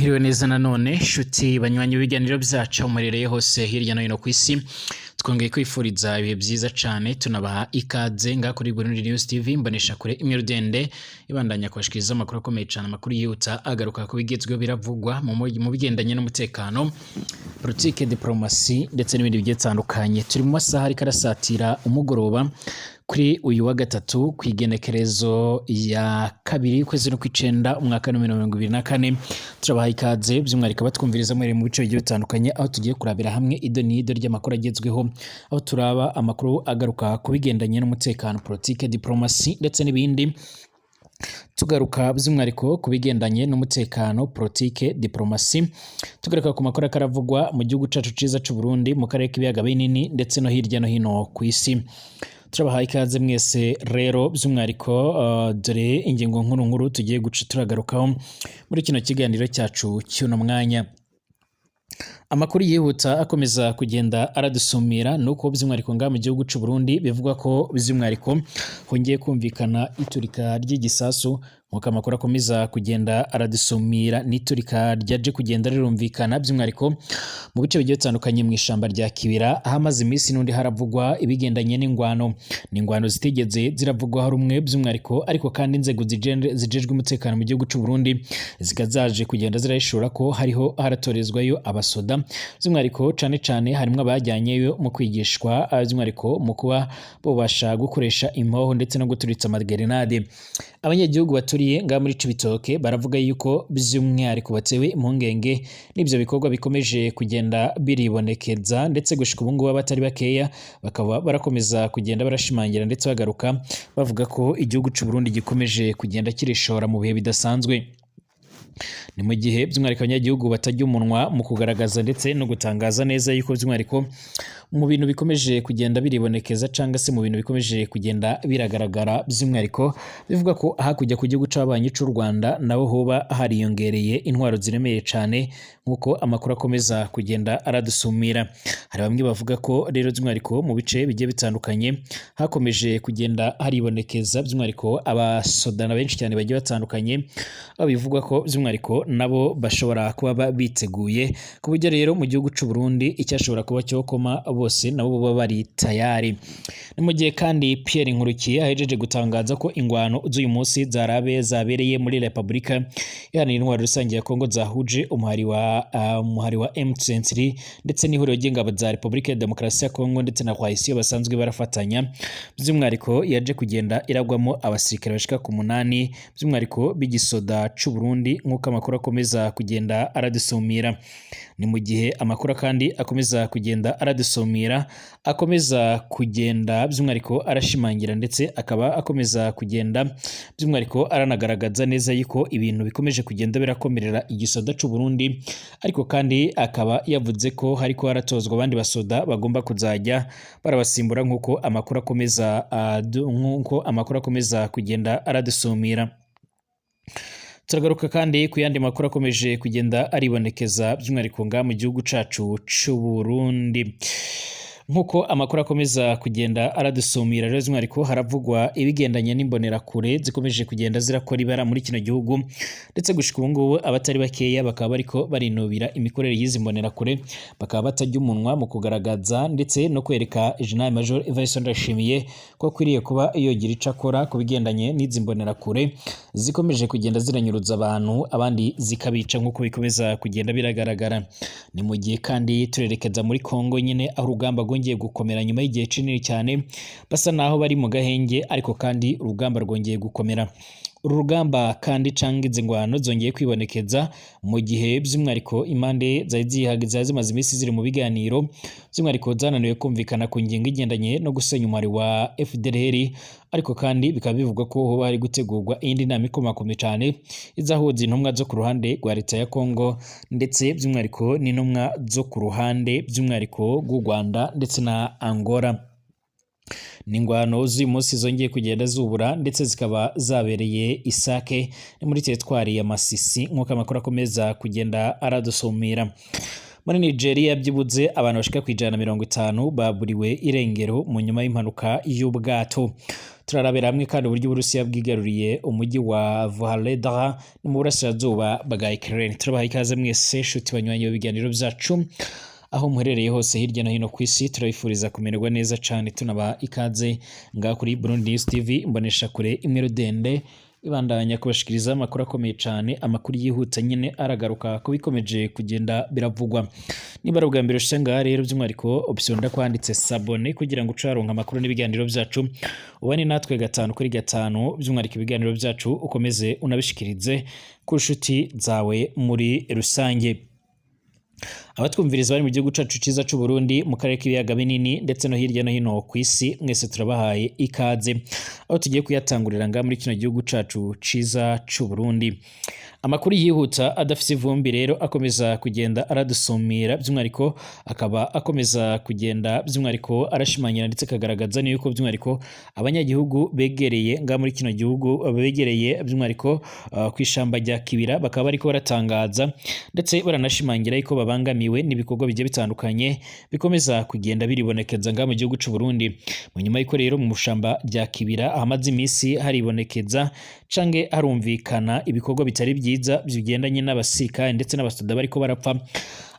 Mwiriwe neza nanone shuti banywanyi b'ibiganiro byacu aho muherereye hose hirya no hino ku isi. Twongeye kwifuriza ibihe byiza cane, tunabaha ikaze ngaha kuri Burundi News TV, mbonesha kure imwe rudende ibandanya kubashikiriza amakuru akomeye cane, amakuru yihuta agaruka ku bigezweho biravugwa mu bigendanye n'umutekano, politike, diplomasi ndetse n'ibindi bigiye bitandukanye. Turi mu masaha ariko arasatira umugoroba kuri uyu wa gatatu, ku igenekerezo ya kabiri, ukwezi no kw'icenda, umwaka wa 2024. Turabaha ikaze by'umwihariko batwumviriza muherereye mu bice bigiye bitandukanye, aho tugiye kurabira hamwe ido n'ido ry'amakuru agezweho, aho turaba amakuru agaruka ku bigendanye n'umutekano, politike, diplomasi ndetse n'ibindi. Tugaruka by'umwihariko ku bigendanye n'umutekano, politike, diplomasi, tugaruka ku makuru akaravugwa mu gihugu cacu ciza c'u Burundi, mu karere k'ibiyaga binini ndetse no hirya no hino ku isi. Turabahaye ikaze mwese rero by'umwihariko. Dore ingingo nkuru nkuru tugiye guca turagarukaho muri kino kiganiro cyacu cy'uno mwanya. Amakuru yihuta akomeza kugenda aradusumira nuko by'umwihariko ngaha mu gihugu c'u Burundi bivugwa ko by'umwihariko hongeye kumvikana iturika ry'igisasu. Nk'uko amakuru akomeza kugenda aradusumira, n'iturika ryaje kugenda rirumvikana by'umwihariko mu bice bigiye bitandukanye mu ishamba rya Kibira, aho amaze iminsi n'undi haravugwa ibigendanye n'ingwano. Ni ingwano zitigeze ziravugwaho rumwe by'umwihariko, ariko kandi inzego zijejwe umutekano mu gihugu c'u Burundi zikaba zaje kugenda zirahishura ko hariho haratorezwayo abasoda, by'umwihariko cane cane harimwo abajyanyeyo mu kwigishwa, by'umwihariko mu kuba bobasha gukoresha impoho ndetse no guturitsa amagerenade. Abanyagihugu baturiye ngaha muri Cibitoke baravuga yuko by'umwihariko batewe impungenge n'ivyo bikorwa bikomeje kugenda biribonekeza, ndetse gushika ubu ngubu abatari bakeya bakaba barakomeza kugenda barashimangira ndetse bagaruka bavuga ko igihugu c'u Burundi gikomeje kugenda kirishora mu bihe bidasanzwe. Ni mu gihe by'umwihariko abanyagihugu batarya umunwa mu kugaragaza ndetse no gutangaza neza yuko by'umwihariko mu bintu bikomeje kugenda biribonekeza, cyangwa se mu bintu bikomeje kugenda biragaragara, by'umwihariko bivuga ko hakurya ku gihugu c'abanyi c'u Rwanda nabo hoba hariyongereye intwaro ziremeye cane, nk'uko amakuru akomeza kugenda aradusumira. Hari bamwe bavuga ko rero by'umwihariko mu bice bigiye bitandukanye hakomeje kugenda haribonekeza by'umwihariko abasodana benshi cyane bagiye batandukanye, aho bivugwa ko by'umwihariko nabo bashobora kuba biteguye, ku buryo rero mu gihugu c'u Burundi icyashobora kuba cyokoma bose nabo baba bari tayari. Ni mu gihe kandi Pierre Nkurikiye ahejeje gutangaza ko ingwano z'uyu munsi zarabe zabereye muri Repubulika Iharanira Intwaro Rusange ya Kongo zahuje umuhari wa M23 ndetse n'ihuriro ry'ingabo za Repubulika ya Demokarasi ya Kongo ndetse na coalition basanzwe barafatanya, by'umwihariko yaje kugenda iragwamo abasirikare bashika ku 8 by'umwihariko b'igisoda c'u Burundi, nk'uko amakuru akomeza kugenda aradusumira. Ni mu gihe amakuru kandi akomeza kugenda aradusumira, akomeza kugenda by'umwihariko arashimangira ndetse akaba akomeza kugenda by'umwihariko aranagaragaza neza yuko ibintu bikomeje kugenda birakomerera igisoda c'u Burundi, ariko kandi akaba yavuze ko hariko haratozwa abandi basoda bagomba kuzajya barabasimbura, nk'uko amakuru akomeza kugenda aradusumira. Turagaruka kandi ku yandi makuru akomeje kugenda aribonekeza by'umwihariko ngaha mu gihugu cacu c'u Burundi. Nk'uko amakuru akomeza kugenda aradusumira rero, by'umwihariko haravugwa ibigendanye n'imbonerakure zikomeje kugenda zirakora ibara muri kino gihugu, ndetse gushika ubu ngubu abatari bakeya bakaba bariko barinubira imikorere y'izi mbonerakure, bakaba batarya umunwa mu kugaragaza ndetse no kwereka General Major Evariste Ndayishimiye ko akwiriye kuba yogira ico akora ku bigendanye n'izi mbonerakure zikomeje kugenda ziranyuruza abantu, abandi zikabica, nk'uko bikomeza kugenda biragaragara. Ni mu gihe kandi turerekeza muri Kongo nyine, aho urugamba rwongeye gukomera nyuma y'igihe kinini cyane basa naho bari mu gahenge, ariko kandi urugamba rwongeye gukomera. Uru rugamba kandi canke izi ngwano zongeye kwibonekeza mu gihe by'umwihariko impande zari zimaze iminsi ziri mu biganiro, by'umwihariko zananiwe kumvikana ku ngingo igendanye no gusenya umuhari wa FDLR, ariko kandi bikaba bivugwa ko hoba hari gutegurwa iyindi nama ikomakomeye cane izahuza intumwa zo ku ruhande rwa leta ya Kongo ndetse by'umwihariko n'intumwa zo ku ruhande by'umwihariko rw'u Rwanda ndetse na Angola. Ni ingwano z'uyu munsi zongeye kugenda zubura ndetse zikaba zabereye Isake, ni muri teritwari ya Masisi, nk'uko amakuru akomeza kugenda aradusumira. Muri Nigeria byibuze abantu bashika ku 150 baburiwe irengero mu nyuma y'impanuka y'ubwato. Turarabira hamwe kandi uburyo Uburusiya bwigaruriye umujyi wa Vuhledar no mu burasirazuba bwa Ukraine. Turabaha ikaze mwese nshuti banywanyi b'ibiganiro byacu aho muherereye hose hirya no hino ku isi. Turabifuriza kumererwa neza cyane, tunabaha ikaze ngaha kuri Burundi News TV, mbonesha kure imwe rudende ibandanya kubashikiriza amakuru akomeye cyane, amakuru yihuta nyine aragaruka ku bikomeje kugenda biravugwa. Niba ari ubwa mbere ushitse ngaha rero, by'umwihariko option ndakwanditse s'abonner kugira ngo uce waronka amakuru n'ibiganiro byacu, ubane natwe gatanu kuri gatanu, by'umwihariko ibiganiro byacu ukomeze unabishikirize ku nshuti zawe muri rusange. Abatwumviriza bari mu gihugu cacu ciza c'u Burundi, mu karere k'ibiyaga binini ndetse no hirya no hino ku isi, mwese turabahaye ikaze. Aho tugiye kuyatangurira ngaha muri kino gihugu cacu ciza c'u Burundi, amakuru yihuta adafise ivumbi rero akomeza kugenda aradusumira, by'umwihariko akaba akomeza kugenda by'umwihariko arashimangira ndetse akagaragaza n'uko by'umwihariko abanyagihugu begereye ngaha muri kino gihugu, begereye by'umwihariko ku ishamba rya Kibira, bakaba bariko baratangaza ndetse baranashimangira yuko babangamiwe n'ibikorwa bigiye bitandukanye bikomeza kugenda biribonekeza ngaha mu gihugu c'u Burundi. Mu nyuma y'uko rero mu shamba rya Kibira ahamaze imisi haribonekeza canke harumvikana ibikorwa bitari byiza bigendanye n'abasirikare ndetse n'abasoda bariko barapfa,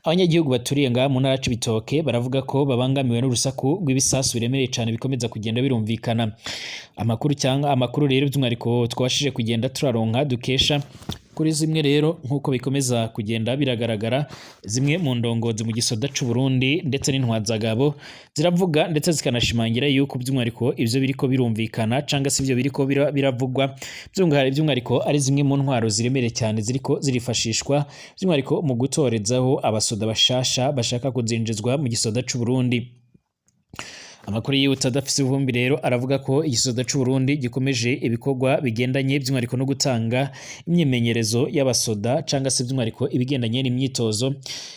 abanyagihugu baturiye ngaha mu ntara Cibitoke baravuga ko babangamiwe n'urusaku rw'ibisasu biremereye cane bikomeza kugenda birumvikana. Amakuru cyangwa amakuru rero by'umwihariko twabashije kugenda turaronka dukesha kuri zimwe rero, nk'uko bikomeza kugenda biragaragara, zimwe mu ndongozi mu gisoda c'u Burundi ndetse n'intwazagabo ziravuga ndetse zikanashimangira yuko by'umwihariko ivyo biriko birumvikana canga se ivyo biriko biravugwa by'umwihariko ari zimwe mu ntwaro ziremereye cyane ziriko zirifashishwa by'umwihariko mu gutorezaho abasoda bashasha bashaka kuzinjizwa mu gisoda c'u Burundi. Amakuru yihuta adafise ivumbi rero aravuga ko igisoda c'u Burundi gikomeje ibikorwa bigendanye by'umwihariko no gutanga imyimenyerezo y'abasoda canga se by'umwihariko ibigendanye n'imyitozo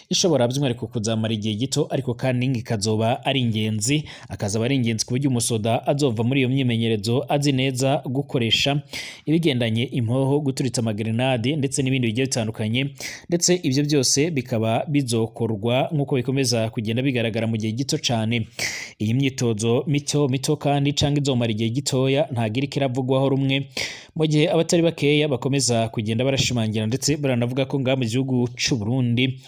ishobora by'umwihariko kuzamara igihe gito, ariko kandi ikazoba ari ingenzi, akazaba ari ingenzi ku buryo umusoda azova muri iyo myimenyerezo azi neza gukoresha ibigendanye impoho, guturitsa amagrenade ndetse n'ibindi bigiye bitandukanye, ndetse ivyo byose bikaba bizokorwa nk'uko bikomeza kugenda bigaragara mu gihe gito cane. Iyi myitozo mito mito kandi canke izomara igihe gitoya ntago iriko iravugwaho rumwe, mu gihe abatari bakeya bakomeza kugenda barashimangira ndetse baranavuga ko ngaha mu gihugu c'u Burundi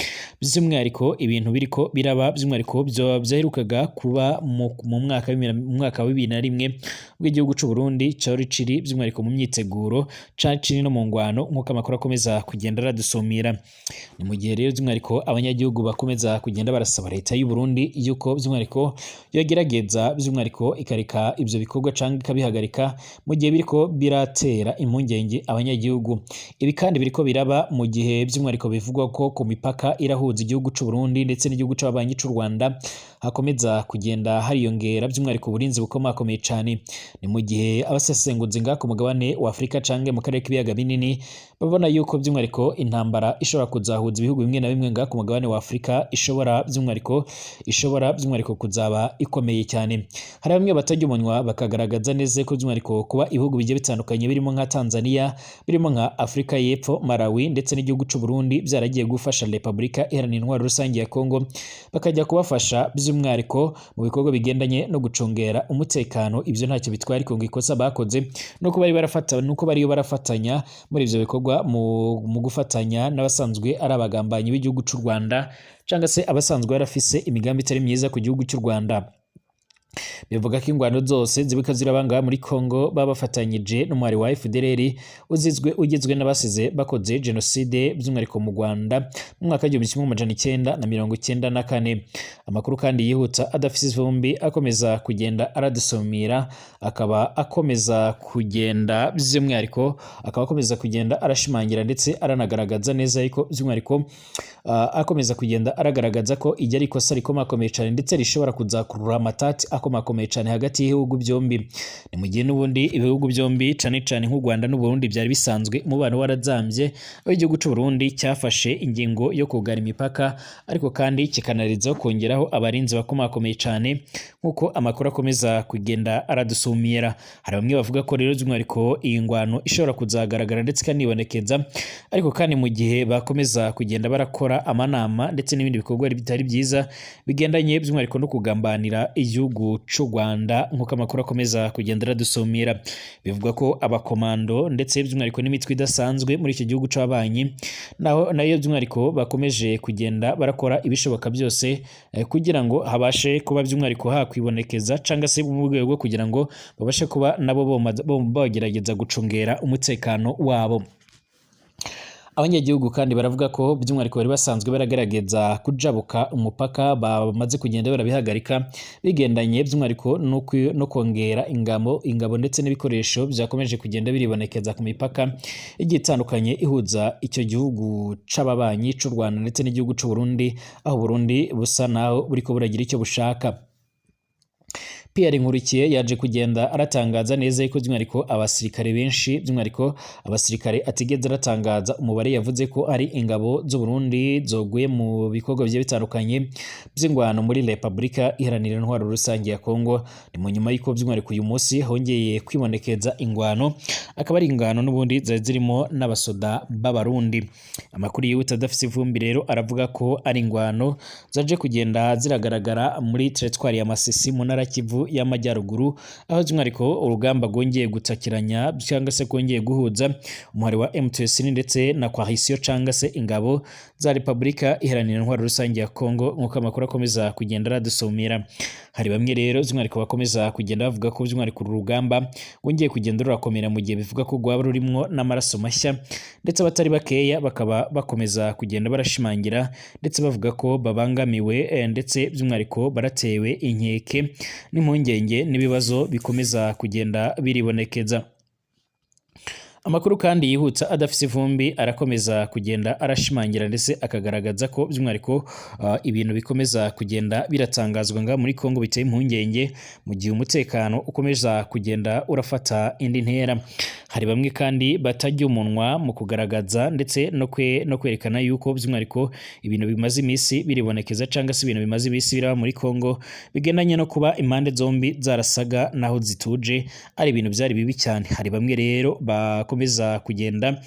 by'umwihariko ibintu biriko biraba by'umwihariko vyaherukaga kuba mu mwaka wa 2001 ubwo igihugu c'u Burundi cari kiri by'umwihariko mu myiteguro, cari kiri no mu ngwano nk'uko amakuru akomeza kugenda aradusumira. Ni mu gihe rero by'umwihariko abanyagihugu bakomeza kugenda barasaba leta y'u Burundi yuko by'umwihariko yogerageza by'umwihariko ikareka ivyo bikorwa canke ikabihagarika mu gihe biriko biratera impungenge abanyagihugu. Ibi kandi biriko biraba mu gihe by'umwihariko bivugwa ko ku mipaka irahuza igihugu c'u Burundi ndetse n'igihugu c'ababanyi c'u Rwanda hakomeza kugenda hariyongera by'umwihariko uburinzi bukomakomeye cane. Ni mu gihe abasesenguzi ngaha ku mugabane wa Afrika canke mu karere k'ibiyaga binini babona yuko by'umwihariko intambara ishobora kuzahuza ibihugu bimwe na bimwe ngaha ku mugabane wa Afrika ishobora by'umwihariko kuzaba ikomeye cyane. Hari bamwe batarya umunwa bakagaragaza neza ko by'umwihariko kuba ibihugu bigiye bitandukanye birimo nka Tanzania, birimo nka Afrika y'Epfo, Malawi ndetse n'igihugu c'u Burundi byaragiye gufasha Repubulika Iharanira Intwaro Rusange ya Kongo, bakajya kubafasha by'umwihariko mu bikorwa bigendanye no gucungera umutekano. Ivyo ntacyo bitwaye, ariko ngo ikosa bakoze nuko bari barafata nuko bariyo barafatanya muri ivyo bikorwa mu gufatanya n'abasanzwe ari abagambanyi b'igihugu c'u Rwanda canga se abasanzwe barafise imigambi itari myiza ku gihugu c'u Rwanda. Bivuga ko ingwano zose zibika zirabanga muri Kongo babafatanyije n'umwari wa FDLR ugizwe n'abasize bakoze genocide by'umwihariko mu Rwanda mu mwaka 1994. Amakuru kandi yihuta adafise ivumbi akomeza kugenda aradusumira, akaba akomeza kugenda by'umwihariko akaba akomeza kugenda arashimangira ndetse aranagaragaza neza yuko by'umwihariko akomeza kugenda aragaragaza ko ijya ari ikosa rikomakomeye cyane ndetse rishobora kuzakurura amatati akomakomeye cyane hagati y'ibihugu byombi. Ni mu gihe n'ubundi ibihugu byombi cane cane nk'u Rwanda n'u Burundi byari bisanzwe umubano warazambye, aho igihugu c'u Burundi cyafashe ingingo yo kugara imipaka, ariko kandi kikanarizaho kongeraho abarinzi bakomakomeye cyane nk'uko amakuru akomeza kugenda aradusumira. Hari bamwe bavuga ko rero by'umwihariko iyi ngwano ishobora kuzagaragara ndetse ikanibonekeza, ariko kandi mu gihe bakomeza kugenda barakora amanama ndetse n'ibindi bikorwa bitari byiza bigendanye by'umwihariko no kugambanira igihugu gihugu c'u Rwanda, nk'uko amakuru akomeza kugenda aradusumira. Bivugwa ko abakomando ndetse by'umwihariko n'imitwe idasanzwe muri icyo gihugu c'ababanyi naho nayo by'umwihariko bakomeje kugenda barakora ibishoboka byose kugira ngo habashe kuba by'umwihariko hakwibonekeza, canga se mu rwego rwo kugira ngo babashe kuba nabo bagerageza gucungera umutekano wabo. Abanyagihugu kandi baravuga ko by'umwihariko bari basanzwe baragerageza kujabuka umupaka bamaze kugenda barabihagarika, bigendanye by'umwihariko no kongera ingabo ndetse n'ibikoresho byakomeje kugenda biribonekeza ku mipaka igiye itandukanye ihuza icyo gihugu c'ababanyi c'u Rwanda ndetse n'igihugu c'u Burundi, aho Burundi busa naho buriko buragira icyo bushaka. Pierre Nkurikiye yaje kugenda aratangaza neza yuko by'umwihariko abasirikare benshi, by'umwihariko abasirikare atigeze aratangaza umubare, yavuze ko ari ingabo z'u Burundi zoguye mu bikorwa bigiye bitandukanye by'ingwano muri Repubulika Iharanira Intwaro Rusange ya Kongo. Ni mu nyuma y'uko by'umwihariko uyu munsi hongeye kwibonekeza ingwano, akaba ari ingwano n'ubundi zari zirimo n'abasoda b'Abarundi. Amakuru yihuta adafise ivumbi rero aravuga ko ari ingwano zaje kugenda ziragaragara muri teritwari ya Masisi mu ntara Kivu y'Amajyaruguru, aho by'umwihariko urugamba rwongeye gutakiranya cyangwa se rwongeye guhuza umuhari wa M23 ndetse na coalition cyangwa se ingabo za Repubulika Iharanira Intwaro Rusange ya Kongo, nk'uko amakuru akomeza kugenda aradusumira. Hari bamwe rero by'umwihariko bakomeza kugenda bavuga ko by'umwihariko uru rugamba rwongeye kugenda rurakomera, mu gihe bivuga ko rwaba rurimwo n'amaraso mashya, ndetse abatari bakeya bakaba bakomeza kugenda barashimangira ndetse bavuga ko babangamiwe, ndetse by'umwihariko baratewe inkeke n'impungenge n'ibibazo bikomeza kugenda biribonekeza. Amakuru kandi yihutsa adafise ivumbi arakomeza kugenda arashimangira ndetse akagaragaza ko by'umwihariko ibintu bikomeza kugenda biratangazwa nga muri Kongo biteye impungenge, mu gihe umutekano ukomeza kugenda urafata indi ntera. Hari bamwe kandi batajya umunwa mu kugaragaza ndetse no kwerekana yuko by'umwihariko ibintu bimaze iminsi biribonekeza cyangwa se ibintu bimaze iminsi biraba muri Kongo bigendanye no kuba impande zombi zarasaga naho zituje, ari ibintu byari bibi cyane. Hari bamwe rero bakomeza kugenda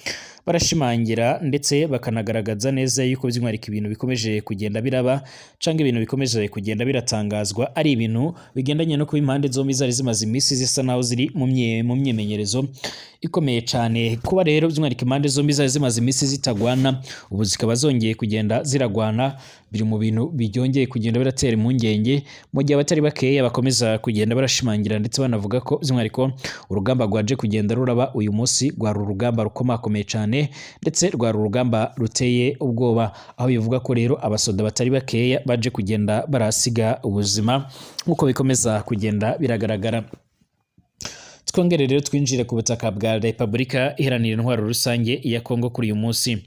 barashimangira ndetse bakanagaragaza neza yuko by'umwihariko ibintu bikomeje kugenda biraba cyangwa ibintu bikomeje kugenda biratangazwa ari ibintu bigendanye no kuba impande zombi zari zimaze iminsi zisa naho ziri mu myimenyerezo ikomeye cyane. Kuba rero by'umwihariko impande zombi zari zimaze iminsi zitagwana, ubu zikaba zongeye kugenda ziragwana, biri mu bintu byongeye kugenda biratera impungenge, mu gihe abatari bakeya bakomeza kugenda barashimangira ndetse banavuga ko by'umwihariko urugamba rwaje kugenda ruraba uyu munsi rwari urugamba rukomakomeye cyane, ndetse rwari urugamba ruteye ubwoba, aho bivuga ko rero abasoda batari bakeya baje kugenda barasiga ubuzima nk'uko bikomeza kugenda biragaragara. Twongere rero twinjire ku butaka bwa Repubulika Iharanira Intwaro Rusange ya Kongo kuri uyu munsi.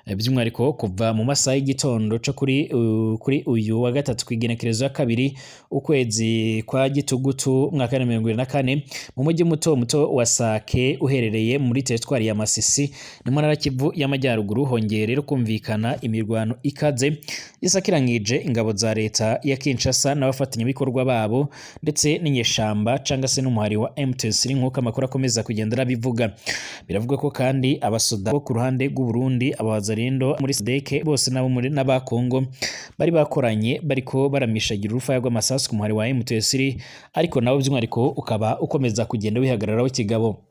By'umwihariko kuva mu masaha y'igitondo cyo kuri uyu wa gatatu kw'igenekerezo ya kabiri ukwezi kwa Gitugutu mwaka wa 2024 mu mujyi muto muto wa Sake uherereye muri teritwari ya Masisi ni mu ntara Kivu y'Amajyaruguru, hongeye rero kumvikana imirwano ikaze isakirangije ingabo za leta ya Kinshasa n'abafatanyabikorwa babo ndetse n'inyeshamba cyangwa se n'umuhari wa M23, nk'uko amakuru akomeza kugenda arabivuga. Biravuga ko kandi abasoda bo ku ruhande rw'u Burundi, abazarindo muri SADC bose nabo muri n'aba Kongo bari bakoranye bariko baramishagira urufaya rw'amasasu ku muhari wa M23, ariko nabo by'umwihariko ukaba ukomeza kugenda wihagararaho kigabo.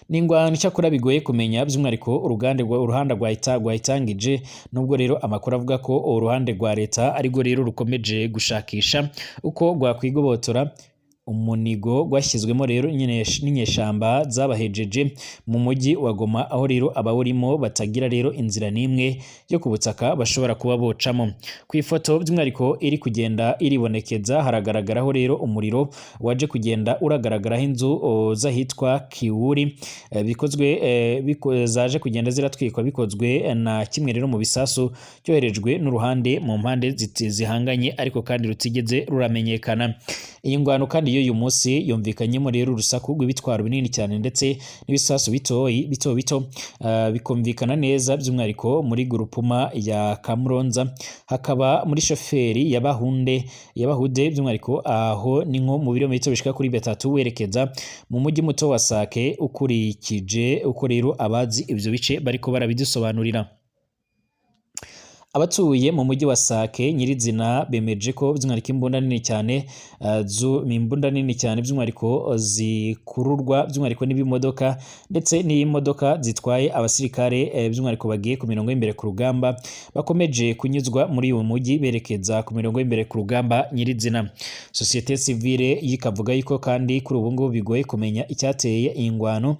Ni ingwano icyakora bigoye kumenya by'umwihariko uruhande rwayitangije, nubwo rero amakuru avuga ko uruhande rwa leta ariko rero rukomeje gushakisha uko rwakwigobotora umunigo rwashyizwemo rero n'inyeshamba zabahejeje mu mujyi wa Goma, aho rero abawurimo batagira rero inzira n'imwe yo ku butaka bashobora kuba bocamo. Ku ifoto by'umwihariko iri kugenda iribonekeza haragaragaraho rero umuriro waje kugenda uragaragaraho inzu z'ahitwa Kiwuri, bikozwe zaje kugenda ziratwikwa bikozwe na kimwe rero mu bisasu cyoherejwe n'uruhande mu mpande zihanganye, ariko kandi rutigeze ruramenyekana. Iyi ngwano kandi y'uyu munsi yumvikanyemo rero urusaku rw'ibitwaro binini cyane ndetse n'ibisasu bito bito bikumvikana neza by'umwihariko muri grupuma ya Kamuronza, hakaba muri shoferi ya Bahude by'umwihariko aho ni nko mu birometero bishika kuri 3 werekeza mu mujyi muto wa Sake, ukurikije uko rero abazi ibyo bice bariko barabidusobanurira. Abatuye mu mujyi wa Sake nyirizina bemeje ko by'umwihariko imbunda nini cyane, imbunda nini cyane by'umwihariko zikururwa by'umwihariko n'ibimodoka ndetse n'imodoka zitwaye abasirikare, by'umwihariko bagiye ku mirongo y'imbere ku rugamba, bakomeje kunyuzwa muri uyu mujyi berekeza ku mirongo y'imbere ku rugamba nyirizina. Sosiyete sivile yikavuga yuko kandi kuri ubu ngubu bigoye kumenya icyateye iyi ngwano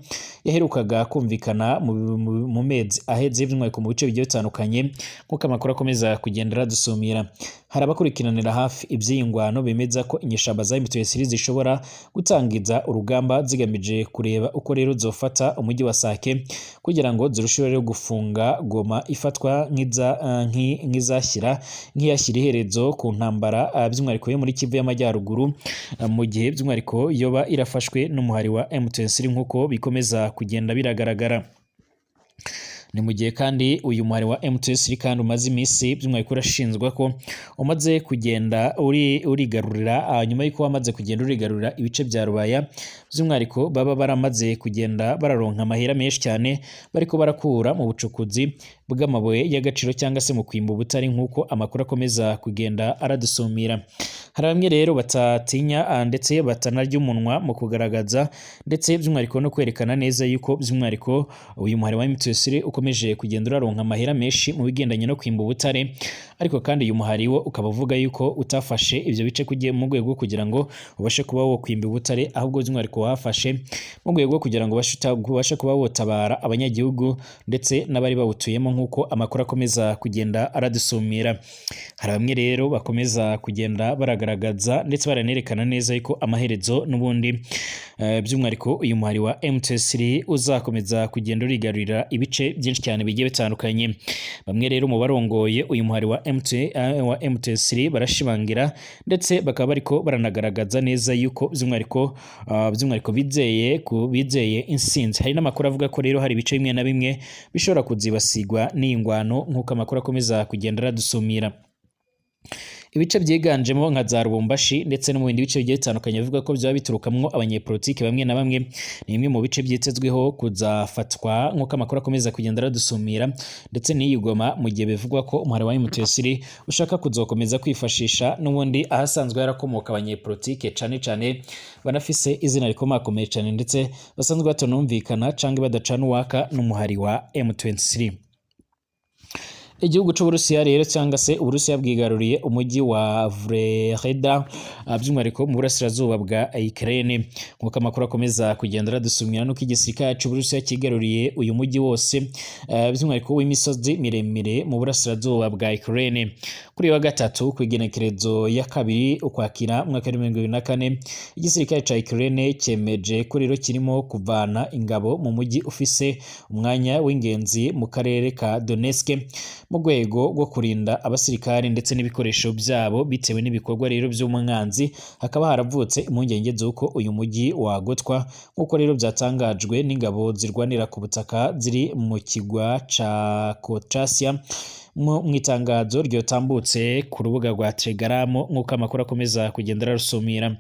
yaherukaga kumvikana mu mezi aheze, by'umwihariko mu bice bigiye bitandukanye, nk'uko amakuru akomeza kugenda aradusumira. Hari abakurikiranira hafi iby'iyi ngwano bemeza ko inyeshamba za M23 zishobora gutangiza urugamba zigamije kureba uko rero zofata umujyi wa Sake kugira ngo zirusheho rero gufunga Goma ifatwa nk'izashyira nk'iyashyira iherezo ku ntambara, by'umwihariko yo muri Kivu y'Amajyaruguru, mu gihe by'umwihariko yoba irafashwe n'umuhari wa M23 nk'uko bikomeza kugenda biragaragara. Ni mu gihe kandi uyu muhari wa M23 kandi umaze iminsi by'umwihariko urashinzwa ko umaze kugenda urigarurira, nyuma y'uko wamaze kugenda urigarurira ibice bya Rubaya, by'umwihariko baba baramaze kugenda bararonka amahera menshi cyane bariko barakura mu bucukuzi bw'amabuye y'agaciro cyangwa se mu kwimba ubutare, nk'uko amakuru akomeza kugenda aradusumira. Hari bamwe rero batatinya ndetse batanarya umunwa mu kugaragaza ndetse by'umwihariko no kwerekana neza yuko by'umwihariko uyu muhari wa M23 ukomeje kugenda uraronka amahera menshi mu bigendanye no kwimba ubutare, ariko kandi uyu muhari wo ukaba uvuga yuko utafashe ibyo bice kugiye mu rwego rwo kugira ngo ubashe kuba wo kwimba ubutare, ahubwo by'umwihariko wafashe mu rwego rwo kugira ngo ubashe kuba wotabara abanyagihugu ndetse n'abari bawutuyemo, nk'uko amakuru akomeza kugenda aradusumira. Hari bamwe rero bakomeza kugenda baragaragaza ndetse baranerekana neza yuko amaherezo n'ubundi by'umwihariko uyu muhari wa M23 uzakomeza kugenda urigarurira ibice byinshi cyane bigiye bitandukanye. Bamwe rero mu barongoye uyu muhari wa M23 barashimangira ndetse bakaba bariko baranagaragaza neza yuko by'umwihariko bizeye insinzi. Hari n'amakuru avuga ko rero hari ibice bimwe na bimwe bishobora kuzibasigwa n'iyi ngwano, nk'uko amakuru akomeza kugenda aradusumira. Ibice byiganjemo nka za Lubumbashi ndetse no mu bindi bice bigiye bitandukanye bivuga ko byaba biturukamwo abanyepolitiki bamwe na bamwe, ni bimwe mu bice byitezweho kuzafatwa nk'uko amakuru akomeza kugenda aradusumira, ndetse n'iyi Goma mu gihe bivugwa ko umuhari wa M23 ushaka kuzokomeza kwifashisha n'ubundi ahasanzwe harakomoka abanyepolitike cane cane banafise izina rikomakomeye cane ndetse basanzwe batanumvikana canke badacana uwaka n'umuhari wa M23. Igihugu c'Uburusiya rero cyangwa se Uburusiya bwigaruriye umujyi wa Vreda, by'umwihariko mu burasirazuba bwa Ukraine, nk'uko amakuru akomeza kugenda aradusumira nuko igisirikare c'Uburusiya kigaruriye uyu mujyi wose, by'umwihariko w'imisozi miremire mu burasirazuba bwa Ukraine. Kuri wa gatatu ku igenekerezo ya 2 Ukwakira mwaka wa 2024, igisirikare ca Ukraine cyemeje ko rero kirimo kuvana ingabo mu mujyi ufise umwanya w'ingenzi mu karere ka Donetsk mu rwego rwo kurinda abasirikare ndetse n'ibikoresho byabo bitewe n'ibikorwa rero by'umwanzi. Hakaba haravutse impungenge z'uko uyu mujyi wagotwa, nk'uko rero byatangajwe n'ingabo zirwanira ku butaka ziri mu kigwa ca Kochasia mu itangazo ryotambutse ku rubuga rwa Telegram, nk'uko amakuru akomeza kugenda ararusumira.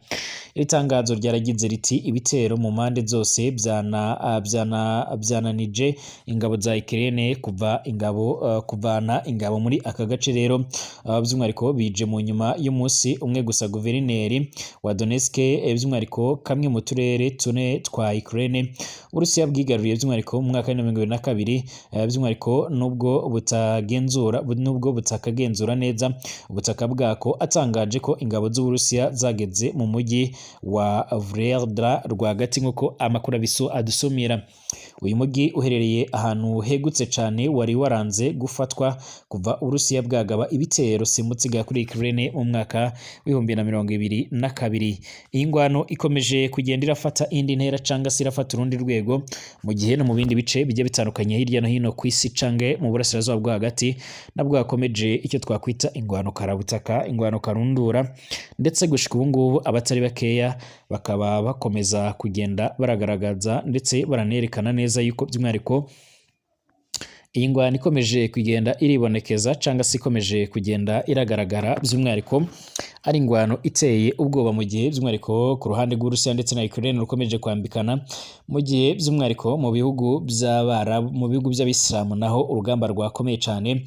Iri tangazo ryaragize riti: ibitero mu mpande zose byananije ingabo za Ukraine kuvana ingabo muri aka gace rero, by'umwihariko bije mu nyuma y'umunsi umwe gusa guverineri wa Donetsk, by'umwihariko kamwe mu turere tune twa Ukraine Uburusiya bwigaruriye by'umwihariko mu mwaka wa 2022, by'umwihariko nubwo butagenzura nubwo butakagenzura neza ubutaka bwako, atangaje ko ingabo z'Uburusiya zageze mu mujyi wa Vreda rwagati, nk'uko amakuru adusumira. Uyu mujyi uherereye ahantu hegutse cyane wari waranze gufatwa kuva Uburusiya bwagaba ibitero simutsiga kuri Ukraine mu mwaka w'2022. Iyi ngwano ikomeje kugenda irafata indi ntera cyangwa se irafata urundi rwego, mu gihe no mu bindi bice bigiye bitandukanye hirya no hino ku isi cange mu burasirazuba bwo hagati nabwo hakomeje icyo twakwita ingwano karabutaka, ingwano karundura, ndetse gushika ubu ngubu abatari bakeya bakaba bakomeza kugenda baragaragaza ndetse baranerekana neza yuko by'umwihariko iyi ngwano ikomeje kugenda iribonekeza cyangwa se ikomeje kugenda iragaragara by'umwihariko ari ingwano iteye ubwoba, mu gihe by'umwihariko ku ruhande rw'Uburusiya ndetse na Ukraine rukomeje kwambikana, mu gihe by'umwihariko mu bihugu by'Abarabu, mu bihugu by'Abisilamu naho urugamba rwakomeye cyane,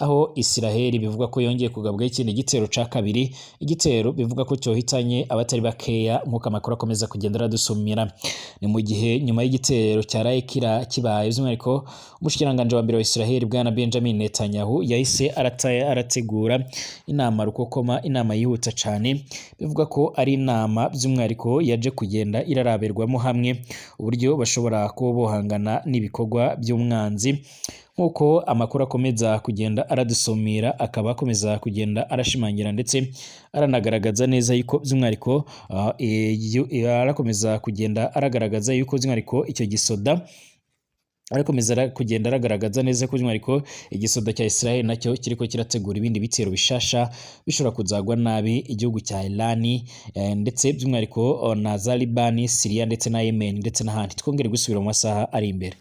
aho Israel bivugwa ko yongeye kugabwaho ikindi gitero ca kabiri, igitero bivuga ko cyohitanye abatari bakeya, nk'uko amakuru akomeza kugenda aradusumira. Ni mu gihe nyuma y'igitero cyaraye kira kibaye, by'umwihariko umushikiranganji wa mbere wa Israel bwana Benjamin Netanyahu yahise arategura inama rukokoma, inama yihuta cane, bivuga ko ari inama by'umwihariko yaje kugenda irarabirwamo hamwe uburyo bashobora kuba bohangana n'ibikorwa by'umwanzi, nk'uko amakuru akomeza kugenda aradusumira, akaba akomeza kugenda arashimangira ndetse aranagaragaza neza yuko by'umwihariko arakomeza kugenda aragaragaza yuko by'umwihariko icyo gisoda arakomeza kugenda aragaragaza neza ko by'umwihariko igisoda cya Israel nacyo kiriko kirategura ibindi bitero bishasha bishobora kuzagwa nabi igihugu cya Iran, ndetse by'umwihariko na za Liban, Syria ndetse na Yemen ndetse n'ahandi. Twongere gusubira mu masaha ari imbere.